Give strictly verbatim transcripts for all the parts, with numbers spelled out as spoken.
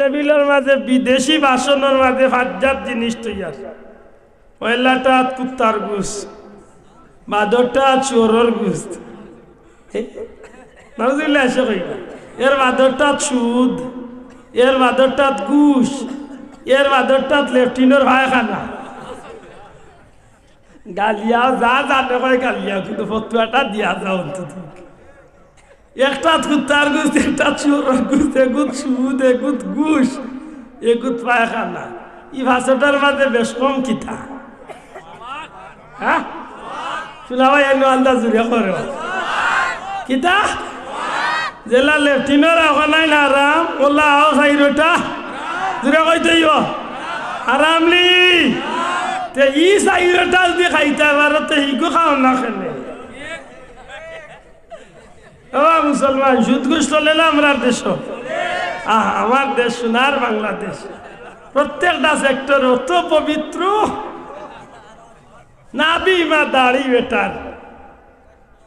টেবিলর মাঝে বিদেশি বাসনর মাঝে পাঁচজাত জিনিস তৈয়ার। পয়লাটাত কুত্তার গুস, বাদরটাত শুয়োরর গুস। নাউজুবিল্লাহ, এসে কইবা। এর বাদরটাত সুদ, এর বাদরটাত ঘুষ, এর বাদরটাত লেফটিনর পায়খানা। গালিয়া যা জানে কয় গালিয়া, কিন্তু ফতুয়াটা দিয়া যাও অন্তত। একটাত কুত্তার গুস, একটাত শুয়োরর গুস, এগুত সুদ, এগুত ঘুষ, এগুত পায়খানা। ই পাঁচটার মাঝে বেশ কম কিতা? হ্যাঁ? শুনা ভাই, এনে আন্দাজ জুড়ে করে। কিতা? যেলা লেফটিনর অখানাইন হারাম, ওলা আও চাইরোটা। জুড়ে কইতে অইবো। হারাম নি? তে ই চাইরোটা যদি খাইতা পারো, তে হিগু খাও না কেনে? ও মুসলমান, সুদ ঘুষ চলে না আমরার দেশো? আহ, আমার দেশ সোনার বাংলাদেশ। প্রত্যেকটা সেক্টর অত পবিত্র। নাভি ইমা দাড়ি বেটার।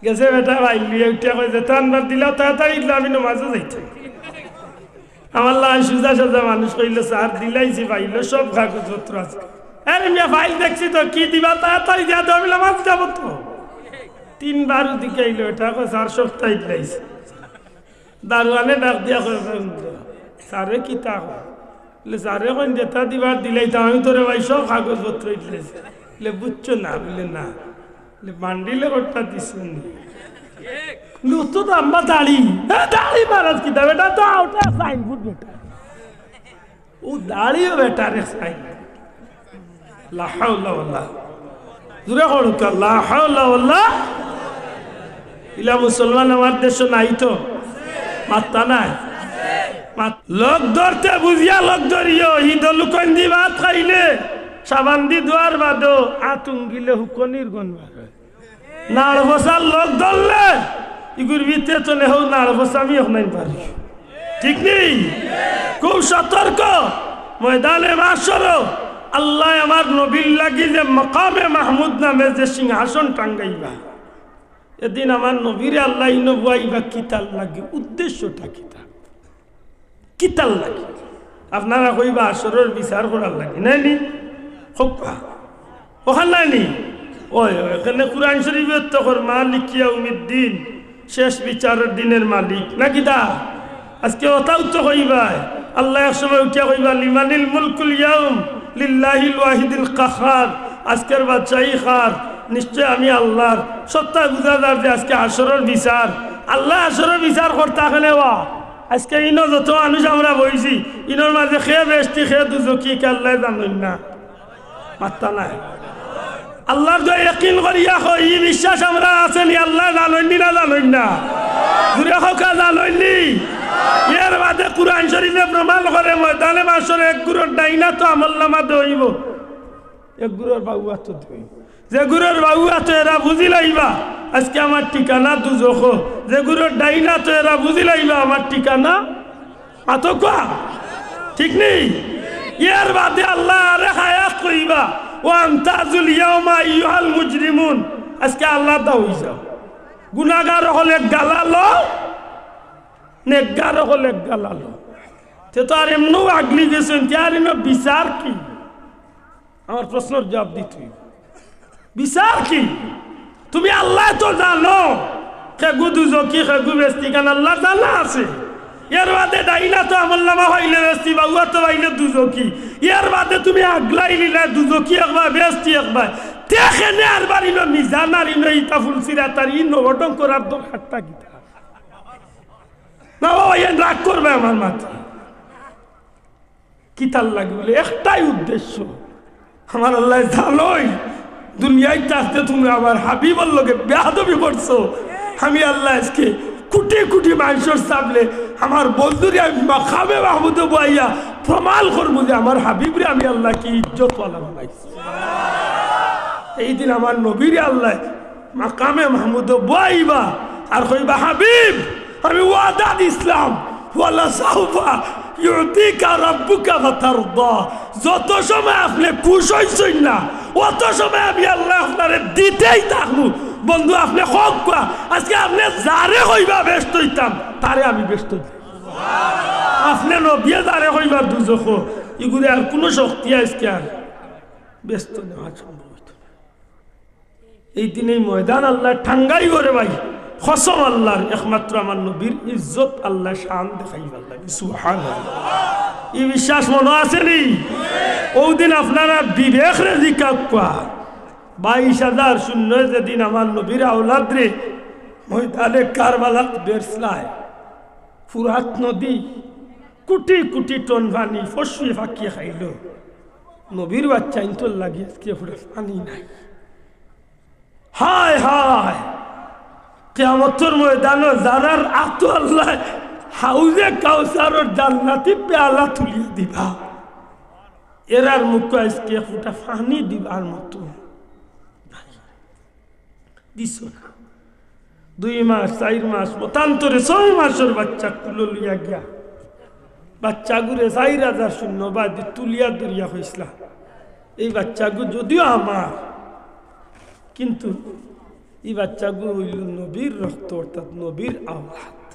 গেছে বেটা বাইলিয়া উঠিয়া কয়, "যেতা আনবার দিলাও তাড়াতাড়ি দিলাও, আমি নমাজো যাইতাম।" আমার লাখান সুজা সাজা মানুষ কইলো, "স্যার, দিলাইছি, ফাইলো সব কাগজপত্র আছে।" "আরে মিয়া, ফাইল দেখছি তো, কি দিবা, তাড়াতাড়ি দিয়া দেও, আমি নমাজ যাবো তো।" তিনবার উদিকে আইলো, এটা কয়, "স্যার, সবতাই দিলাইছি।" দারোয়ানে ডাক দিয়া কয়, "স্যারে কিতা কয়?" বলে, "স্যারে কইন যেতা দিবার দিলাইতাম, আমি তোরে ভাই সব কাগজপত্র দিলাইছি।" বলে, "বুঝছো না?" বলে, "না।" বলে, "বান্ডিলে কটা দিছনি?" বলে, "অত তো আম্মা দাড়ি।" "হ্যাঁ, দাড়ি মারাজ কিতা বেটা, তো আউটা সাইনবোর্ড বেটা।" ও দাড়িও বেটারে সাইনবোর্ড। লা হাওলা ওয়ালা। জুরে কউক্কা, লা হাওলা ওয়ালা। ইলা মুসলমান আমার দেশো নাই তো। মাত্তা নাই। মাত-, লোক ধরতে বুঝিয়া লোক ধরিও, হি দলুকন্দি ভাত খাইলে, সাবান দি ধোয়ার বাদো, আত উঙ্গিলে হুকনির গন্ধ বার অয়। নাড় বসার লোক ধরলে, ইগুর ভিতরে চলে হউ নাড় বসা আমি অখন পারি। ঠিক নি? খুব সতর্ক। ময়দানে মাশরো আল্লায় আমার নবীর লাগি যে মাকামে মাহমুদ নামে যে সিংহাসন টাঙ্গাইবা, এদিন আমার নবীরে আল্লায় ইনো বওয়াইবা কিতার লাগি, উদ্দেশ্যটা কিতা? কিতার লাগি? আপনারা কইবা হাশরর বিচার করার লাগি, নায় নি? কউক্কা। অখান নায় নি? ওই, ওই, এখানে কুরআন শরীফে তো কর, "মালিকি ইয়াউমিদ্দিন", শেষ বিচারর দিনর মালিক। না কিতা? আজকে অতাউ তো কইবা, আল্লায় এক সময় উঠিয়া কইবা, "লিমানিল মুলকুল ইয়াউম, লিল্লাহিল ওয়াহিদিল কাহহার।" আজকের বাদশাহী কার? নিশ্চয় আমি আল্লাহর। সত্তা বুঝা যার যে আজকে হাশরর বিচার, আল্লায় হাশরর বিচার করতা কেনে ওয়া। আজকে ইনো যত মানুষ আমরা বইছি, ইনোর মাঝে কে বেহেস্তি, কে দুজখি, কে আল্লায় জানইন না? মাত্তা নাই। আল্লাহর যে ইয়াকিন করিয়া কই, ই বিশ্বাস আমরা আছে নি, আল্লায় জানইন নি না জানইন না? জুরে কউক্কা জানইন নি? এর বাদে কুরআন শরীফে প্রমাণ করে, ময়দানে মাশরো এক গুরুর ডাইন আতো আমলনামা দেওয়া অইবো, এক গুরুর বাউ আতো দেওয়া অইবো। যে গুরুর বাউ আতো এরা বুঝি লাইবা, আজকে আমার ঠিকানা দুজখো। যে গুরুর ডাইন আতো এরা বুঝি লাইবা, আমার ঠিকানা আতো কউক্কা। ঠিক নি? এর বাদে আল্লায় আরেক আয়াত কইবা, "ওয়ামতাজুল ইয়াউমা আইয়ুহাল মুজরিমুন।" আজকে আলাদা অই যাও। গুনাগার অকল এক গালা লও, নেকগার অকল এক গালা লও। তে তো আর এমনেউ আগলি গেছইন, তে আর ইনো বিচার কি? আমার প্রশ্নর জুয়াব দিতে অইবো। বিচার কি? তুমি আল্লায় তো জানো, কেগু দুজখি, কেগু বেহেস্তি, কারণ আল্লাহর জানা আছে। এর বাদে ডাইন আতো আমলনামা পাইলে বেহেস্তি, বাউ আতো পাইলে দুজখি। এর বাদে তুমি আগলাই নিলায় দুজখি একবায়, বেহেস্তি একবায়। তে কেনে আরবার ইনো মিজান আর ইনো ইটা ফুলসিরাত আর ইনো অডং করার দরকারটা কিতা? না বাবা, ইয়ান রাগ করবায় আমার মাতে। কিতার লাগি? বলে, একটাই উদ্দেশ্য, আমার আল্লায় জানইন, দুনিয়াত থাকতে তুমরা আমার হাবিবর লগে বেয়াদবি করছো, আমি আল্লায় আজকে কুটি কুটি মানষর সামনে আমার বন্ধুরে আমি মাকামে মাহমুদো বওয়াইয়া প্রমাণ করমু যে আমার হাবিবরে আমি আল্লায় কি ইজ্জতওয়ালা বানাইছি। এই দিন আমার নবীরে আল্লায় মাকামে মাহমুদো বওয়াইবা আর কইবা, "হাবিব, আমি ওয়াদা দিছলাম, ওয়ালা সাউফা ইউতিকা রাব্বুকা ফাতারদা।" যত সময় আপনে খুশ অইছইন না, অত সময় আমি আল্লায় আপনারে দিতেউ থাকমু। বন্ধু, আপনে কউক্কা, আজকে আপনে যারে কইবা বেহেস্তো অইতাম, তারে আমি বেহেস্তো অইতাম। আপনে নবিয়ে যারে কইবা দুজখো, ইগুরে আর কুনু শক্তি আইজকে আর ব্যস্ত নেওয়া সম্ভব অইতো না। এই দিন এই ময়দান আল্লায় টাঙ্গাইবো রে ভাই, কসম আল্লার, একমাত্র আমার নবীর ইজ্জত আল্লায় শান দেখাইবার লাগি। সুবহানাল্লাহ। ই বিশ্বাস মনো আছে নি? অউ দিন আপনারা বিবেকরে জিকাউক্কা, বাইশ হাজার সৈন্যে যেদিন আমার নবীর আওলাদরে ময়দানে কারবালাত বেছলায়, ফুরাত নদী কুটি কুটি টন পানি পশু পাখিয়ে খাইলো, নবীর বাচ্চাইন্তর লাগি আইজকে ফুটা পানি নাই। হায় হায়, কিয়ামতর ময়দানো যারার আতো আল্লায় হাউজে কাউসারর জান্নাতি পেয়ালা তুলিয়া দিবা, এরার মুখো আইজকে ফুটা পানি দিবার মতো নাই। দিছো না। দুই মাস, চাইর মাস, মতান্তরে ছয় মাসর বাচ্চা কুলো লইয়া গিয়া, বাচ্চাগুরে চাইর হাজার সৈন্য বাদে তুলিয়া ধরিয়া কইছলা, এই বাচ্চাগু যদিও আমার, কিন্তু ই বাচ্চাগু অইলো নবীর রক্ত, অর্থাৎ নবীর আওলাদ।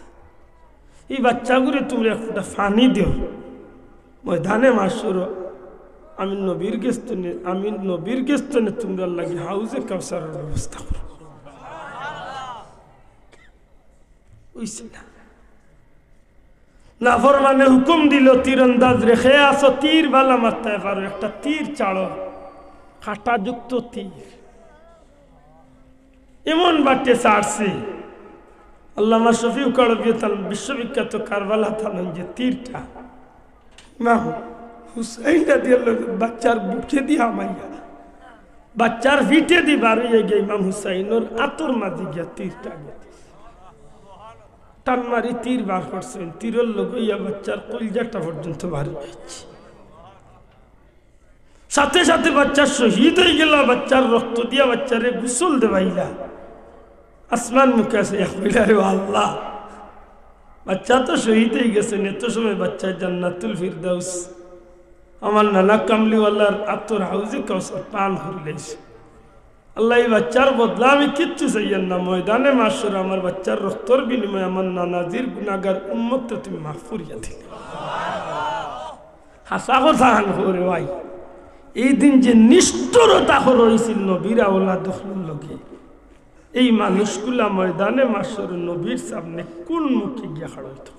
ই বাচ্চাগুরে তুমরা এক ফুটা পানি দেও, ময়দানে মাশরো আমি নবীর গেছ থনে, আমি নবীর গেছ থনে তুমরার লাগি হাউজে কাউসারর ব্যবস্থা করমু। অইছে না? নাফরমানে হুকুম দিলো, "তীরন্দাজরে, কে আছো তীর ভালা মারতায় পারো, একটা তীর ছাড়ো, কাঁটাযুক্ত তীর।" এমন বাটে ছাড়ছে। আল্লামা শফিউক আরবি তান বিশ্ববিখ্যাত কারবালা থানইন যে তীরটা, ইমাম হুসাইন রাদিয়াল্লাহু আনহু বাচ্চার বুকেদি হামাইয়া, বাচ্চার পিঠেদি বার অইয়া গিয়া ইমাম হুসাইনর আতর মাঝে গিয়া তীরটা গেছে। টান মারি তীর বার করছইন, তীরর লগে অইয়া বাচ্চার কইলজাটা পর্যন্ত বার অইছে। সাথে সাথে বাচ্চা শহীদ অইগেলা, বাচ্চার রক্ত দিয়া বাচ্চারে গোসল দেওয়াইলা। আসমান মুখে আছে, এক কইলা, "রে আল্লাহ, বাচ্চা তো শহীদ অইগেছে, এত সময় বাচ্চা জান্নাতুল ফিরদাউস, আমার নানা কামলিওয়ালার আতর হাউজে কাউসার পান করিলাইছে।" আল্লাহ, ই বাচ্চার বদলা আমি কিচ্ছু চাইয়ার না। ময়দানে মাশরো আমার বাচ্চার রক্তর বিনিময়ে আমার নানাজির গুনাগার উম্মতরে তুমি মাফ করিয়া দিলে। হাছা কথা হান কও রে ভাই। এই দিন যে নিষ্ঠুরতা করা অইছিল নবীর আওলাদ অকলর লগে, এই মানুষগুলা ময়দানে মাশরো নবীর সামনে কুন মুখে গিয়া খাড়া অইতো?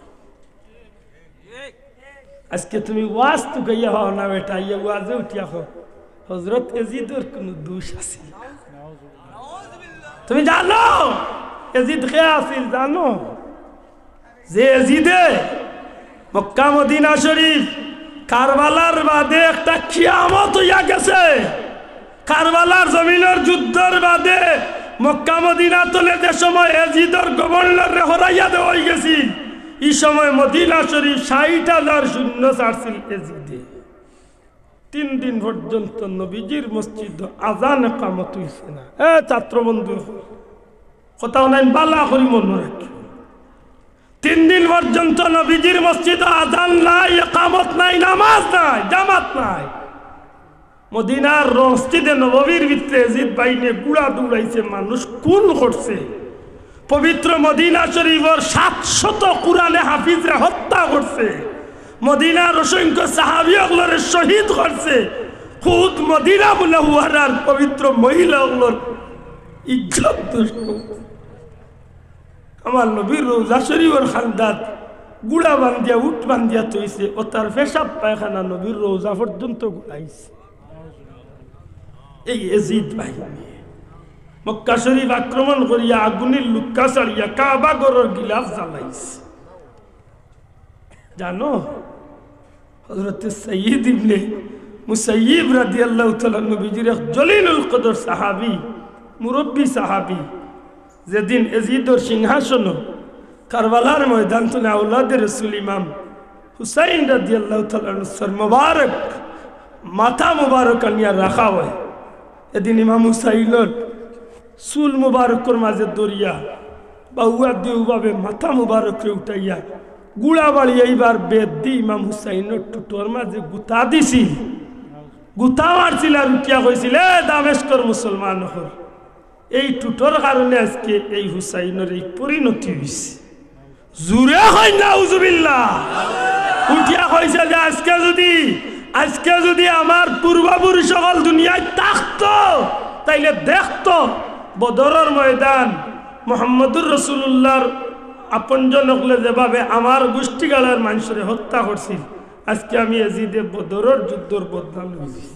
আজকে তুমি ওয়াজ তুকাইয়া পাও না বেটা, ইয়া ওয়াজে উঠিয়া কও, "হযরত এজিদর কুনু দুষ আছিল না।" তুমি জানো এজিদ কে আছিল? জানো যে এজিদে মক্কা মদিনা শরীফ কারবালার বাদে একটা কিয়ামত অইয়া গেছে। কারবালার জমিনর যুদ্ধর বাদে মক্কা মদিনা তনে যে সময় এজিদর গভর্নররে হরাইয়া দেওয়া অইগেছিল, ই সময় মদিনা শরীফ ষাইট হাজার সৈন্য ছাড়ছিল এজিদে। তিন দিন পর্যন্ত নবীজির মসজিদো আজান একামত অইছে না। এ ছাত্র বন্ধু, কথা অনাইন ভালা করি মনো রাখিও। তিন দিন পর্যন্ত নবীজির মসজিদো আজান নাই, একামত নাই, নামাজ নাই, জামাত নাই। মদিনার মসজিদে নববীর ভিতরে এজিদ বাহিনীয়ে গুড়া দৌড়াইছে, মানুষ খুন করছে। পবিত্র মদিনা শরীফর সাতশত কুরআনে হাফিজরে হত্যা করছে। মদিনার অসংখ্য সাহাবী অকলরে শহীদ করছে। খুদ মদিনা মুনাওয়ারার পবিত্র মহিলা অকলর ইজ্জত নষ্ট করছে। আমার নবীর রওজা শরীফর কান্দাত গুড়া বান্ধিয়া, উট বান্ধিয়া থইছে, অতার পেশাব পায়খানা নবীর রওজা পর্যন্ত গুড়াইছে। এই এজিদ বাহিনীয়ে মক্কা শরীফ আক্রমণ করিয়া আগুনর লুক্কা ছাড়িয়া কাবা ঘরর গিলাফ জ্বালাইছে। জানো, হযরতে সাইয়্যিদ ইবনে মুসাইয়্যিব রাদিয়াল্লাহু তাআলা আনহু নবীজির এক জলিলুল কদর সাহাবী, মুরব্বী সাহাবী, যেদিন এজিদর সিংহাসনো কারবালার ময়দান তনে আওলাদে রসুল ইমাম হুসাইন রাদিয়াল্লাহু তাআলা আনহুর সর মোবারক, মাথা মোবারক আনিয়া রাখা অয়, এদিন ইমাম হুসাইনর চুল মুবারকর মাঝে ধরিয়া, বাউয়াদি উভাবে মাথা মুবারকরে উঠাইয়া, গুড়া বাড়িয়া ইবার বেত দি ইমাম হুসাইনর টুটর মাঝে গুতা দিছিল। গুতা মারছিল আর উঠিয়া কইছিল, "এ দামেস্কর মুসলমান অকল, এই টুটর কারণে আজকে এই হুসাইনর এই পরিণতি অইছে।" জুরে কইন নাউজুবিল্লাহ। উঠিয়া কইছে যে আজকে যদি, আজকে যদি আমার পূর্বপুরুষ অকল দুনিয়াত থাকতো, তাইলে দেখতো বদরর ময়দান মুহাম্মদুর রাসূলুল্লাহর আপনজন অকলে যেভাবে আমার গোষ্ঠীগাড়ার মানষরে হত্যা করছিল, আজকে আমি এজিদে বদরর যুদ্ধর বদলা লইছি।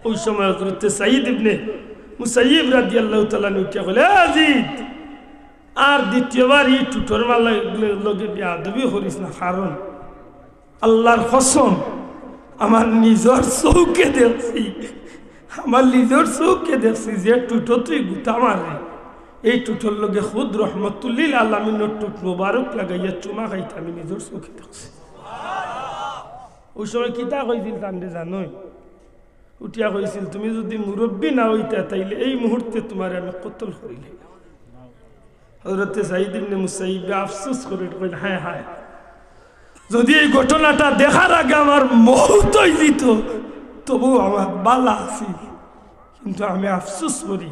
ওই সময় হযরতে সাঈদ ইবনে মুসাইয়িব রাদিয়াল্লাহু তাআলা আনহু উঠিয়া কইলা, "এ এজিদ, আর দ্বিতীয়বার ই টুটর মার লগে বেয়াদবি করিস না, কারণ আল্লাহর কসম, আমার নিজর চউখে দেখছি, আমার নিজর চউখে দেখছি যে টুটো তুই গুতা মাররে, এই টুটর লগে খুদ রহমতুল্লিল আলামিনর টুট মোবারক লাগাইয়া চুমা খাইতে আমি নিজর চউখে দেখছি।" ওই সময় কিতা কইছিল তানরে জানোই? উঠিয়া কইছিল, "তুমি যদি মুরব্বি না অইতা, তাইলে এই মুহূর্তে তুমারে আমি কতল করিলাইলাম।" হযরতে সাঈদ ইবনে মুসাইয়িবে আফসোস করি কইলা, "হায় হায়, যদি এই ঘটনাটা দেখার আগে আমার মউত অইযিতো, তবু আমার বালা আছিল, কিন্তু আমি আফসোস করি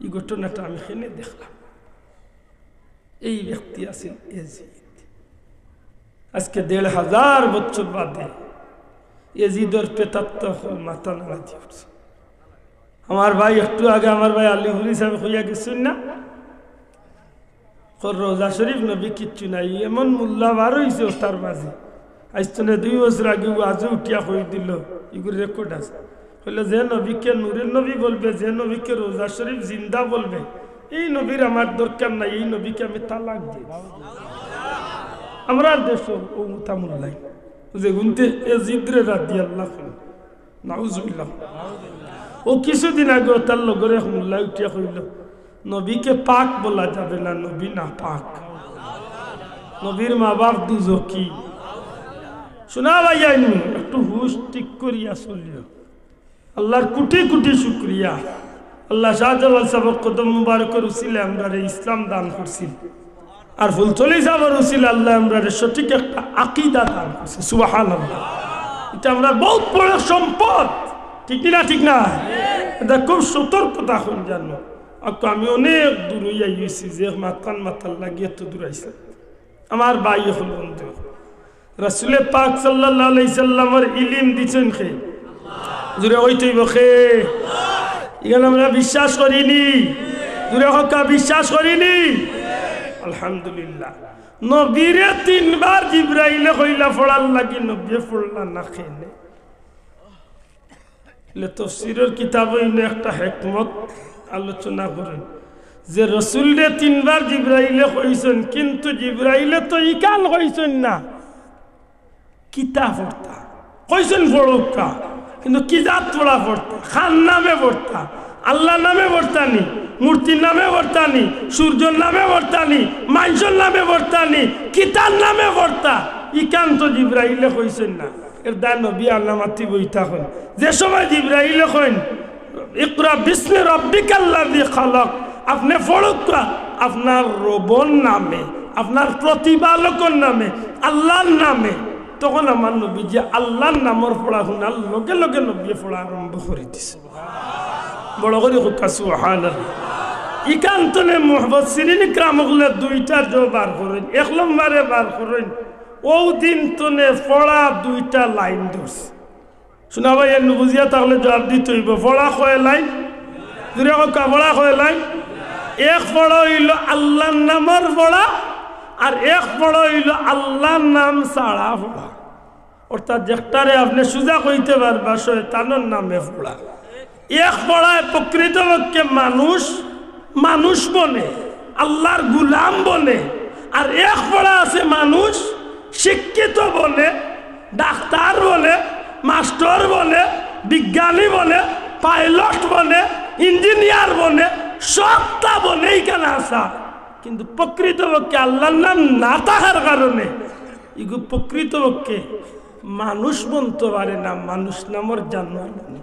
এই ঘটনাটা আমি কেনে দেখলাম।" এই ব্যক্তি আছিল এজিদ। আজকে দেড় হাজার বছর বাদে এজিদর প্রেতাত্মা অকল মাথা নাড়া দি উঠছে। আমার ভাই, একটু আগে আমার ভাই আলিপুরি সাহেব কইয়া গেছইন না, কর রওজা শরীফ নবী কিচ্ছু নাই, এমন মোল্লা বার অইছে অতার মাঝে। আইজ তনে দুই বছর আগে ও আজও উঠিয়া কই দিল, ইগুর রেকর্ড আছে। কইলো, "যে নবীকে নূরের নবী বলবে, যে নবীকে রওজা শরীফ জিন্দা বলবে, এই নবীর আমার দরকার নাই, এই নবীকে আমি তালাক দিই।" আমরার দেশো ও মুতা মোল্লাই, যেগুনতে এজিদরে রাদিয়াল্লাহু আনহু। নাউজুবিল্লাহ। ও কিছুদিন আগে অতার লগর এক মোল্লা উঠিয়া কইল, "নবীকে পাক বলা যাবে না, নবী নাপাক। নবীর মা বাপ দুজখি।" শুনা ভাইয়াইন, একটু হুশ ঠিক করিয়া চলিও। আল্লাহর কোটি কোটি শুকরিয়া, আল্লাহ শাহজালাল সাহেবর কদম মুবারকর উসিলে আমরারে ইসলাম দান করছিল। আর ফুলতলি সাহেবর উসিলে আল্লাহ আমরারে সঠিক একটা আকিদা দান করছে। সুবহানাল্লাহ। ইটা আমরার বউত বড় সম্পদ, ঠিক নি না? ঠিক না? ইটা খুব সতর্কতা অইল জানো। আকু আমি অনেক দূর অইয়া গেছি, যে মাতান মাতার লাগি এত দূর আইছি। আমার ভাই অকল, বন্ধু, রাসূলে পাক সাল্লাল্লাহু আলাইহি সাল্লামর ইলিম দিছইন কে? জুরে কইতে অইবো কে? ইখান আমরা বিশ্বাস করি নি? জুরে কউক্কা, বিশ্বাস করি নি? আলহামদুলিল্লাহ। নবীরে তিনবার জিব্রাইলে কইলা পড়ার লাগি, নবীয়ে পড়লা না কেনে? লে তফসিরর কিতাবো ইনো একটা হেকমত আলোচনা করইন যে রসুলরে তিনবার জিব্রাইলে কইছইন, কিন্তু জিব্রাইলে তো ইখান কইছইন না, কিতা পড়তা কইছইন পড়উক্কা, কিন্তু কি জাত পড়া পড়তা, কার নামে পড়তা, আল্লাহর নামে পড়তা নি, মূর্তির নামে পড়তা নি, সূর্যর নামে পড়তা নি, মানষর নামে পড়তা নি, কিতার নামে পড়তা, ইখান তো জিব্রাইলে কইছইন না। এর দায় নবী আল্লাহ মাতি বইতা কইন। যে সময় জিব্রাইলে কইন, "ইকরা বিসমি রাব্বিকাল্লাযী খালাক", আপনে পড়উক্কা আপনার রবর নামে, আপনার প্রতিপালকর নামে, আল্লাহর নামে, তখন আমার নবীজি আল্লাহর নামর পড়া হুনার লগে লগে নবীয়ে পড়া আরম্ভ করি দিছে। বড় করি কউক্কা সুবহানাল্লাহ। ইখান তনে মুফাসসিরিন ইকরাম অকলে দুইটা জো বার করইন, এক নম্বরে বার করইন, অউ দিন তনে পড়া দুইটা লাইন ধরছে। শুনা ভাই, এর বুঝিয়া থাকলে জবাব দিতে অইবো। পড়া কয় লাইন? জুরে কউক্কা, পড়া কয় লাইন? এক পড়া অইলো আল্লাহর নামর পড়া, আর এক পড়া অইলো আল্লাহর নাম ছাড়া পড়া। অর্থাৎ যেটারে আপনে সুজা কইতে পারবা শয়তানর নামে পড়া। এক পড়ায় প্রকৃতপক্ষে মানুষ মানুষ বনে, আল্লাহর গুলাম বনে। আর এক পড়া আছে মানুষ শিক্ষিত বনে, ডাক্তার বনে, মাস্টর বনে, বিজ্ঞানী বনে, পাইলট বনে, ইঞ্জিনিয়ার বনে, সবতা বনে ইখান আছে। কিন্তু প্রকৃতপক্ষে আল্লাহর নাম না থাকার কারণে ইগু প্রকৃতপক্ষে মানুষ বনতো পারে না, মানুষ নামর জানোয়ার বনে।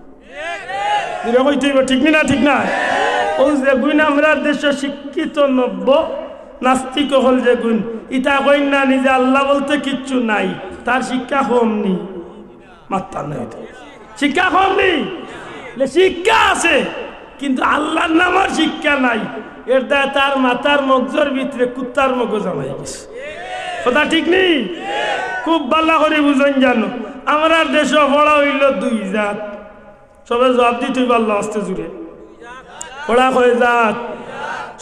জুরে কইতে অইবো, ঠিক নি না? ঠিক না? অউ যেগুইন আমরার দেশো শিক্ষিত নব্য নাস্তিক অকল যেগুইন, ইতা কইন না নি যে আল্লাহ বলতে কিচ্ছু নাই, তার শিক্ষা কম নি? মাত্তা নাই তো। শিক্ষা কম নি? লে শিক্ষা আছে, কিন্তু আল্লাহর নামর শিক্ষা নাই। এর দায় তার মাথার মগজর ভিতরে কুত্তার মগজ হামাই গেছে। কথা ঠিক নি? খুব ভালা করি বুঝইন জানো, আমরার দেশো পড়া অইলো দুই জাত। সবে জুয়াপ দিতে অইবো আল্লার ওয়াস্তে জুরে। পড়া কয় জাত?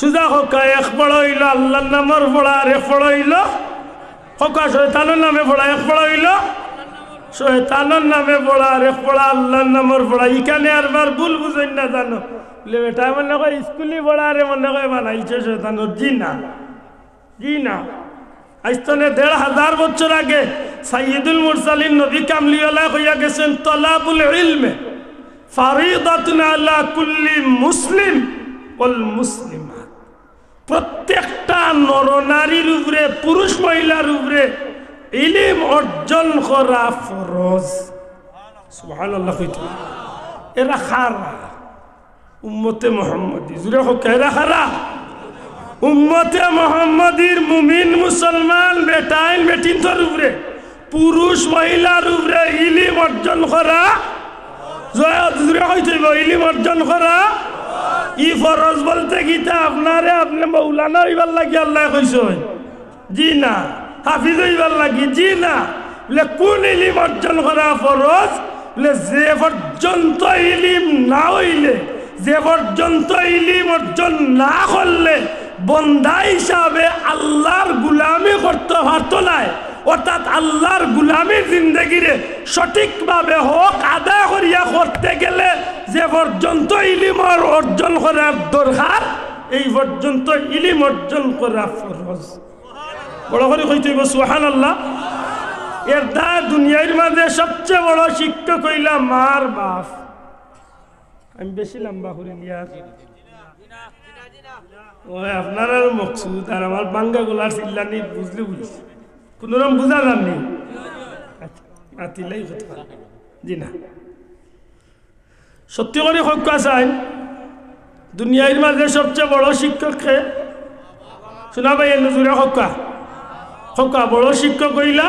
সুজা কউক্কা, এক পড়া অইলো আল্লার নামর পড়া, আর এক পড়া অইলো, কউক্কা, শয়তানর নামে পড়া। এক পড়া অইলো শয়তানর নামে পড়া, আর এক পড়া আল্লার নামর পড়া। ইখানে আরবার ভুল বুঝইন না জানো। বলে, বেটায় মনে কয় ইস্কুলি পড়ারে মনে কয় বানাইছে শয়তানর। জি না, জি না। আইজ তনে দেড় হাজার বছর আগে সাইয়্যিদুল মুরসালিন নবী কামলিওয়ালায় কইয়া গেছইন, "তলাবুল ইলমে ফারিদাতুন আলা কুল্লি মুসলিম ওয়াল মুসলিমাত।" প্রত্যেকটা নরনারীর উপরে, পুরুষ মহিলার উপরে ইলিম অর্জন করা ফরজ। সুবহানাল্লাহ কইতো। এরা কারা? উম্মতে মোহাম্মদী। জুরে কউক্কা, এরা কারা? উম্মতে মোহাম্মদীর মুমিন মুসলমান বেটাইন বেটিন্তর উপরে, পুরুষ মহিলার উপরে ইলিম অর্জন করা, জুরে, জুরে কইতে অইবো, ইলিম অর্জন করা। ই ফরজ বলতে কিতা আপনারে, আপনে মৌলানা অইবার লাগি আল্লায় কইছইন? জি না। হাফিজ অইবার লাগি? জি না। বলে, কুন ইলিম অর্জন করা ফরজ? বলে, যে পর্যন্ত ইলিম না অইলে, যে পর্যন্ত ইলিম অর্জন না করলে বন্দা হিসাবে আল্লার গুলামি করতো পারতো নায়, অর্থাৎ আল্লার গুলামির জিন্দেগিরে সঠিকভাবে হক আদায় করিয়া করতে গেলে যে পর্যন্ত ইলিম অর-, অর্জন করার দরকার, এই পর্যন্ত ইলিম অর্জন করা ফরজ। বড় করি কইতে অইবো, সুবহানাল্লাহ। এর দায় দুনিয়ার মাঝে সবচেয়ে বড় শিক্ষক অইলা মার বাপ। আমি বেশি লম্বা করি নিয়ার। ওই আপনারার মকসুদ আর আমার বাঙ্গা গলার চিল্লানি বুঝলে বুঝছি। কোনোরকম বুঝা যাননি? আচ্ছা, আতিলাই কথা। জি না। সত্যি করি কউক্কা চাই, দুনিয়ার মাঝে সবচেয়ে বড় শিক্ষক কে? শুনা ভাই, এনে জুরে কউক্কা। কউক্কা, বড় শিক্ষক অইলা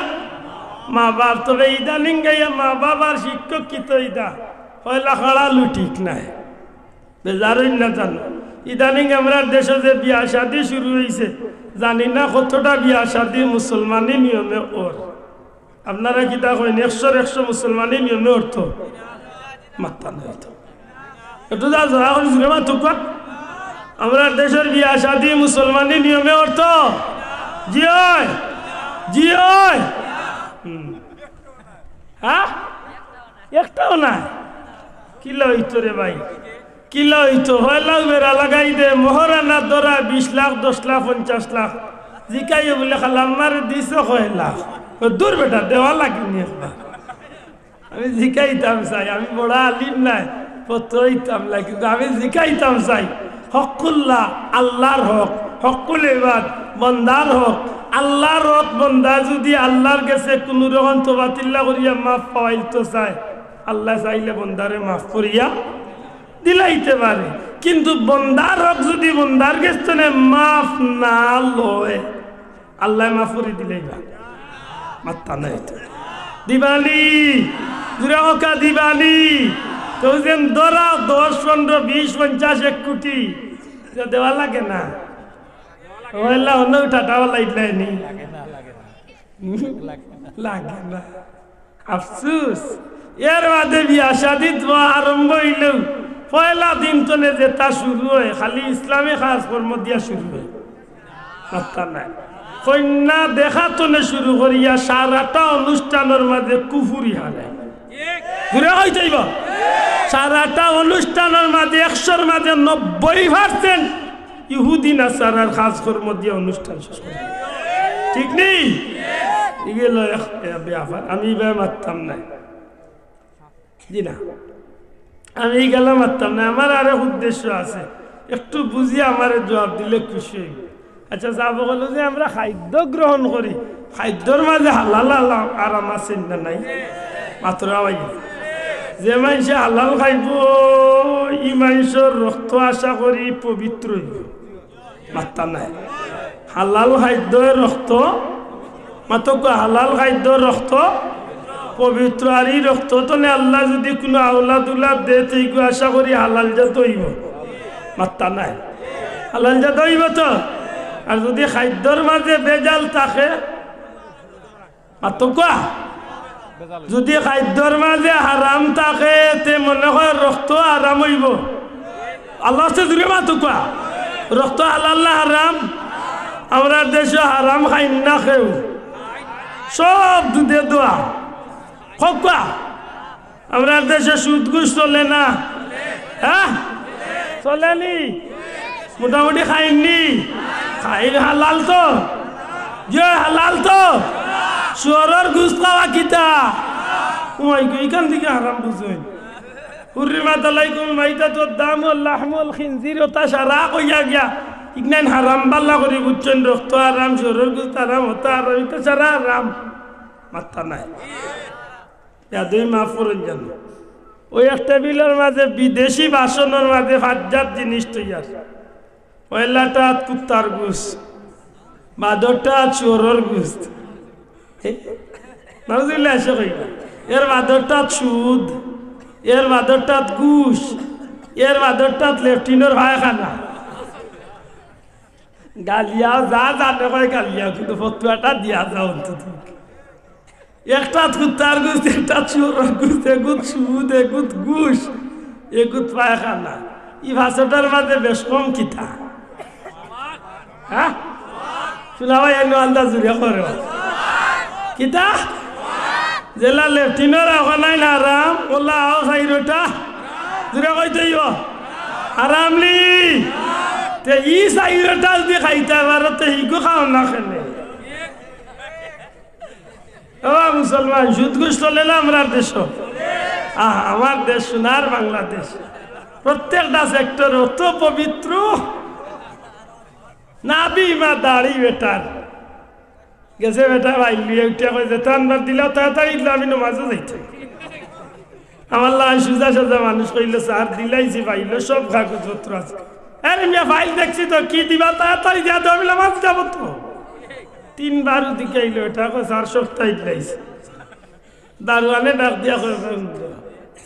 মা বাপ। তবে ইদানিং গাইয়া মা বাপ আর শিক্ষক কিতা ইতা? পয়লা খাড়া লু ঠিক নাই। বেজার অইন না জানো। ইদানিং আমরার দেশো যে বিয়া শাদি শুরু অইছে, জানি না কতটা বিয়া শাদি মুসলমানি নিয়মে অর। আপনারা কিতা কইন, একশোর একশো মুসলমানি নিয়মে অরতো? মাত্তা নাই তো। একটু যা জোরা করি জুরে মাতউক্কা। আমরার দেশর বিয়া শাদি মুসলমানি নিয়মে অরতো? জি অয়, জি অয়। হুম। হ্যাঁ, একটাও নাই। কিলা অইতো রে ভাই? কিলা অইতো? পয়লাউ বেড়া লাগাই দে, মোহরানা ধরা বিশ লাখ, দশ লাখ, পঞ্চাশ লাখ। জিকাইও বলে, "খালা, আমারে দিছো কয় লাখ?" ও, "দূর বেটা, দেওয়া লাগেনি একবার।" আমি জিকাইতাম চাই, আমি বড় আলিম নায়, পড়তাম নায়, কিন্তু আমি জিকাইতাম চাই। হক্কুল্লাহ, আল্লার হক, হক্কুল ইবাদ, বন্দার হক। আল্লার হক বন্দা যুদি আল্লার গেছে কুনু রকম তওবা তিল্লা করিয়া মাফ পাওয়াইতো চায়, আল্লায় চাইলে বন্দারে মাফ করিয়া দিলাইতে পারে, কিন্তু বন্দার হক যুদি বন্দার গেছ থনে মাফ না লয়, আল্লায় মাফ করি দিলাইবা? মাত্তা নাই তো। দিবানি, জুরে কউক্কা দিবানি। তো যেন ধরা দশ, পনেরো, বিশ, পঞ্চাশ, এক কোটি, ইতা দেওয়া লাগে না। ওয়াল্লাহ, অন্য টাটাওয়ালা ইটলাইনি। লাগে না। আফসুস। এর বাদে বিয়া শাদি তো আরম্ভ অইলেউ পয়লা দিন থনে যেটা শুরু অয়, খালি ইসলামী কাজকর্ম দিয়া শুরু অয়। মাত্তা নাই। কইন্যা দেখা থনে শুরু করিয়া সারাটা অনুষ্ঠানর মাঝে কুফুরি হারায়। জুরে কইতে অইবো। সারাটা অনুষ্ঠানর মাঝে একশোর মাঝে নব্বই percent ইহুদি নাসারার কাজকর্ম দিয়া অনুষ্ঠান শেষ করে। ঠিক নি? ইগেলো এক, এক ব্যাপার। আমি ইবার মাততাম নায়। জি না। আমি ইগেলা মাততাম নায়। আমার আরেক উদ্দেশ্য আছে। একটু বুঝিয়া আমারে জুয়াপ দিলে খুশি অইমু। আচ্ছা, সাব অকল যে আমরা খাদ্য গ্রহণ করি, খাদ্যর মাঝে হালাল হালা-, হারাম আছে না নাই? মাতরা ভাই। যে মানষে হালাল খাইবো, ই মানষর রক্ত আশা করি পবিত্র অইবো। মাত্তা নাই। হালাল খাদ্যর রক্ত, মাতউক্কা, হালাল খাদ্যর রক্ত পবিত্র। আর ই রক্ত থনে আল্লায় যুদি কুনু আওলাদ উলাদ দেয়, তে ইগু আশা করি হালাল জাত অইবো। মাত্তা নাই। হালাল জাত অইবো তো? আর যুদি খাদ্যর মাঝে ভেজাল থাকে, মাতউক্কা। যুদি খাইদ্যর মাজে হারাম থাকে, তে মনো কয় রক্ত হারাম অইবো। আল্লার ওয়াস্তে জুরে মাতউক্কা। রক্ত হালাল না হারাম? আমরার দেশো হারাম খাইন না কেউ, সব দুধে দোয়া। কউক্কা। আমরার দেশো সুদ ঘুষ চলে না? হ্যাঁ, চলে নি? মোটামুটি খাইন নি? খাইন। হালাল তো? যে হালাল তো? শুয়োরর ঘুষ খাওয়া কিতা? ওই গো, ইখান থাকি হারাম বুঝইন। হুররিমাত আলাইকুমুল মাইতাতু ওয়াদ দামু ওয়াল লাহমুল খিনজির, ওটা সারা কইয়া গিয়া। ইগনাইন হারাম বালা করি বুঝছইন, রক্ত হারাম, শুয়োরর ঘুষ হারাম, ওটা হারাম, ইটা সারা হারাম। মাত্তা নাই। বেয়াদবি মাফ করইন জানো। ওই এক টেবিলর মাজে বিদেশি বাসনর মাজে পাঁচ জাত জিনিস থইয়ার। পয়লাটাত কুত্তার ঘুষ, বাদরটাত শুয়োরর ঘুষ। নাউজুবিল্লাহ, এসে কইবা। এর বাদরটাত সুদ, এর বাদরটাত ঘুষ, এর বাদরটাত লেট্রিনর পায়খানা। গালিয়াও যা জানে কয় গালিয়াও, কিন্তু ফতুয়াটা দিয়া যাও অন্তত। একটাত কুত্তার ঘুষ, একটাত শুয়োরর ঘুষ, এগুত সুদ, এগুত ঘুষ, এগুত পায়খানা। ই পাঁচটার মাজে বেশ কম কিতা? হ্যাঁ? শুনা ভাই, এনে আন্দাজ জুড়ে করো। কিতা? যেলা লেট্রিনর অখান নাইন হারাম, ওলা আও চাইরোটা। জুড়ে কইতে অইবো। হারাম নি? তে ই চাইরোটা যুদি খাইতায় পারো, তে হিগু খাও না কেনে? ও মুসলমান, সুদ ঘুষ চলে না আমরার দেশো? আহ, আমার দেশ সোনার বাংলাদেশ। প্রত্যেকটা সেক্টর অত পবিত্র। নাভি ইমা দাড়ি বেটার। গেছে বেটা বাইর লইয়া উঠিয়া কয়, "যেতা আনবার দিলাও তাড়াতাড়ি দিলাও, আমি নমাজো যাইতাম।" আমার লাখান সুজা সাজা মানুষ কইলো, "স্যার, দিলাইছি, ফাইলো সব কাগজপত্র আছে।" "আরে মিয়া, ফাইল দেখছি তো, কি দিবা? তাড়াতাড়ি দিয়া দেও, আমি নমাজ যাবো তো।" তিনবার উদিকে আইলো, এটা কয়, "স্যার, সবতাই দিলাইছি।" দারোয়ানে ডাক দিয়া কয়,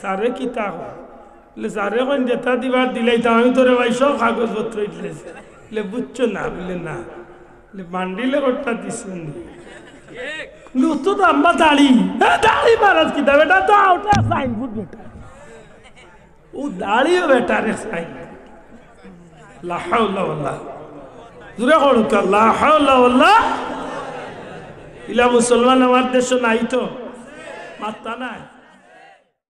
"স্যারে কিতা কয়?" বলে, "স্যারে কইন যেতা দিবার দিলাইতাম, আমি তোরে ভাই সব কাগজপত্র দিলাইছি।" বলে, "বুঝছো না?" বলে, "না।" বলে, "বান্ডিলে কটা দিছইন নি?" বলে, "অত তো আম্মা দাড়ি।" "হ্যাঁ, দাড়ি মারাজ কিতা বেটা, তো আউটা সাইনবোর্ড বেটা।" ও দাড়িও বেটারে সাইনবোর্ড। লা হাওলা ওয়ালা। জুরে কউক্কা, লা হাওলা ওয়ালা। ইলা মুসলমান আমার দেশো নাই তো। মাত্তা নাই।